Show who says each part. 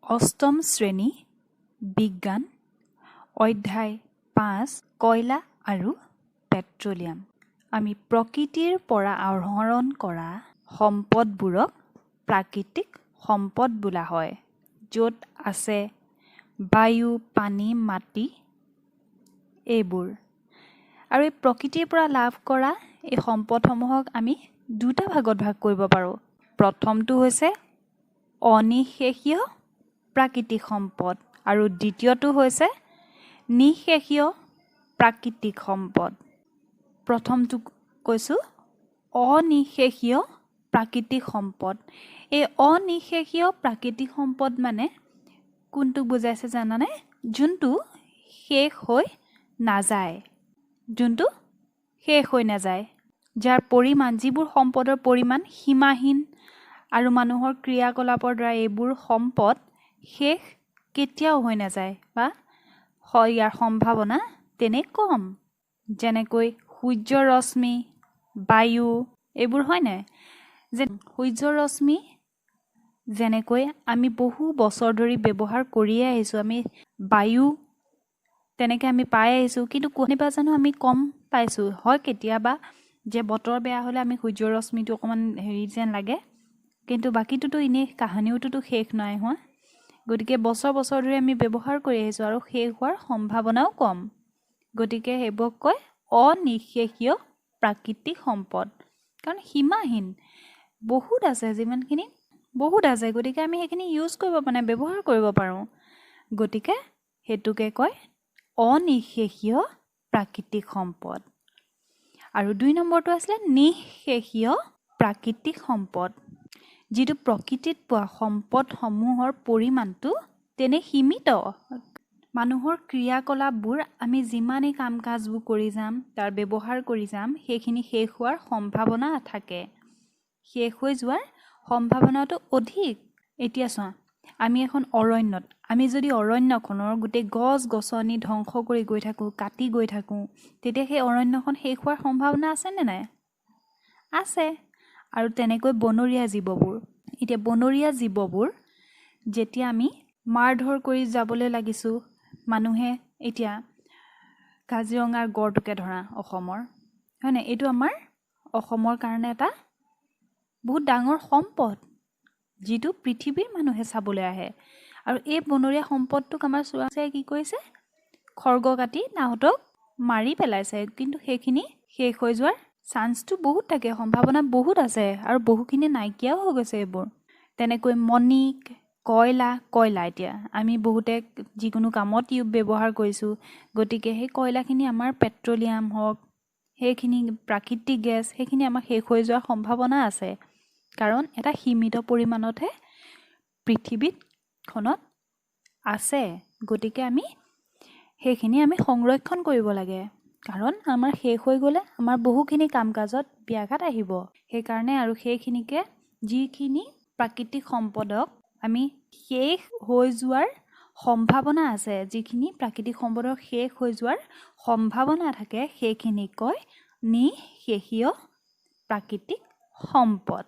Speaker 1: অষ্টম শ্ৰেণী বিজ্ঞান অধ্যায় 5 কয়লা আৰু পেট্ৰলিয়াম। আমি প্ৰকৃতিৰ পৰা আহৰণ কৰা সম্পদবোৰক প্ৰাকৃতিক সম্পদ বোলা হয়, য'ত আছে বায়ু, পানী, মাটি এইবোৰ। আৰু এই প্ৰকৃতিৰ পৰা লাভ কৰা এই সম্পদসমূহক আমি দুটা ভাগত ভাগ কৰিব পাৰোঁ। প্ৰথমটো হৈছে অনিঃশেষীয় প্ৰাকৃতিক সম্পদ আৰু দ্বিতীয়টো হৈছে নিঃশেষীয় প্ৰাকৃতিক সম্পদ। প্ৰথমটো কৈছোঁ অনিঃশেষীয় প্ৰাকৃতিক সম্পদ। এই অনিঃশেষীয় প্ৰাকৃতিক সম্পদ মানে কোনটোক বুজাইছে জানানে? যোনটো শেষ হৈ নাযায়, যোনটো শেষ হৈ নাযায়, যাৰ পৰিমাণ, যিবোৰ সম্পদৰ পৰিমাণ সীমাহীন আৰু মানুহৰ ক্ৰিয়াকলাপৰ দ্বাৰা এইবোৰ সম্পদ শেষ কেতিয়াও হৈ নাযায় বা ইয়াৰ সম্ভাৱনা তেনে কম। যেনেকৈ সূৰ্যৰ ৰশ্মি, বায়ু এইবোৰ, হয়নে? যে সূৰ্যৰ ৰশ্মি যেনেকৈ আমি বহু বছৰ ধৰি ব্যৱহাৰ কৰিয়ে আহিছোঁ, আমি বায়ু তেনেকৈ আমি পাই আহিছোঁ, কিন্তু কোনোবা জানো আমি কম পাইছোঁ? হয়, কেতিয়াবা যে বতৰ বেয়া হ'লে আমি সূৰ্যৰ ৰশ্মিটো অকণমান হেৰি যেন লাগে, কিন্তু বাকীটোতো এনেই কাহানিওটোতো শেষ নাই হোৱা। গতিকে বছৰ বছৰ ধৰি আমি ব্যৱহাৰ কৰি আহিছোঁ আৰু শেষ হোৱাৰ সম্ভাৱনাও কম। গতিকে সেইবোৰক কয় অনিঃশেষীয় প্ৰাকৃতিক সম্পদ, কাৰণ সীমাহীন, বহুত আছে, যিমানখিনি বহুত আছে, গতিকে আমি সেইখিনি ইউজ কৰিব মানে ব্যৱহাৰ কৰিব পাৰোঁ। গতিকে সেইটোকে কয় অনিঃশেষীয় প্ৰাকৃতিক সম্পদ। আৰু 2 নম্বৰটো আছিলে নিঃশেষীয় প্ৰাকৃতিক সম্পদ, যিটো প্ৰকৃতিত পোৱা সম্পদসমূহৰ পৰিমাণটো তেনে সীমিত। মানুহৰ ক্ৰিয়াকলাপবোৰ আমি যিমানেই কাম কাজবোৰ কৰি যাম, তাৰ ব্যৱহাৰ কৰি যাম, সেইখিনি শেষ হোৱাৰ সম্ভাৱনা থাকে, শেষ হৈ যোৱাৰ সম্ভাৱনাটো অধিক। এতিয়া চোৱা, আমি এখন অৰণ্যত, আমি যদি অৰণ্যখনৰ গোটেই গছ গছনি ধ্বংস কৰি গৈ থাকোঁ, কাটি গৈ থাকোঁ, তেতিয়া সেই অৰণ্যখন শেষ হোৱাৰ সম্ভাৱনা আছেনে নাই? আছে। আৰু তেনেকৈ বনৰীয়া জীৱবোৰ, এতিয়া বনৰীয়া জীৱবোৰ যেতিয়া আমি মাৰ ধৰ কৰি যাবলৈ লাগিছোঁ, মানুহে এতিয়া কাজিৰঙাৰ গড়টোকে ধৰা অসমৰ, হয়নে? এইটো আমাৰ অসমৰ কাৰণে এটা বহুত ডাঙৰ সম্পদ, যিটো পৃথিৱীৰ মানুহে চাবলৈ আহে। আৰু এই বনৰীয়া সম্পদটোক আমাৰ চোৰাংচোৱাই কি কৰিছে? খৰ্গ কাটি তাহাঁতক মাৰি পেলাইছে। কিন্তু সেইখিনি শেষ হৈ যোৱাৰ চান্সটো বহুত থাকে, সম্ভাৱনা বহুত আছে, আৰু বহুখিনি নাইকিয়াও হৈ গৈছে এইবোৰ। তেনেকৈ মণিক, কয়লা, কয়লা এতিয়া আমি বহুতে যিকোনো কামত ব্যৱহাৰ কৰিছোঁ, গতিকে সেই কয়লাখিনি আমাৰ পেট্ৰলিয়াম হওক, সেইখিনি প্ৰাকৃতিক গেছ, সেইখিনি আমাৰ শেষ হৈ যোৱাৰ সম্ভাৱনা আছে, কাৰণ এটা সীমিত পৰিমাণতহে পৃথিৱীখনত আছে। গতিকে আমি সেইখিনি আমি সংৰক্ষণ কৰিব লাগে, কাৰণ আমাৰ শেষ হৈ গ'লে আমাৰ বহুখিনি কাম কাজত ব্যাঘাত আহিব। সেইকাৰণে আৰু সেইখিনিকে, যিখিনি প্ৰাকৃতিক সম্পদক আমি শেষ হৈ যোৱাৰ সম্ভাৱনা আছে, যিখিনি প্ৰাকৃতিক সম্পদৰ শেষ হৈ যোৱাৰ সম্ভাৱনা থাকে, সেইখিনিক কয় নিঃশেষীয় প্ৰাকৃতিক সম্পদ।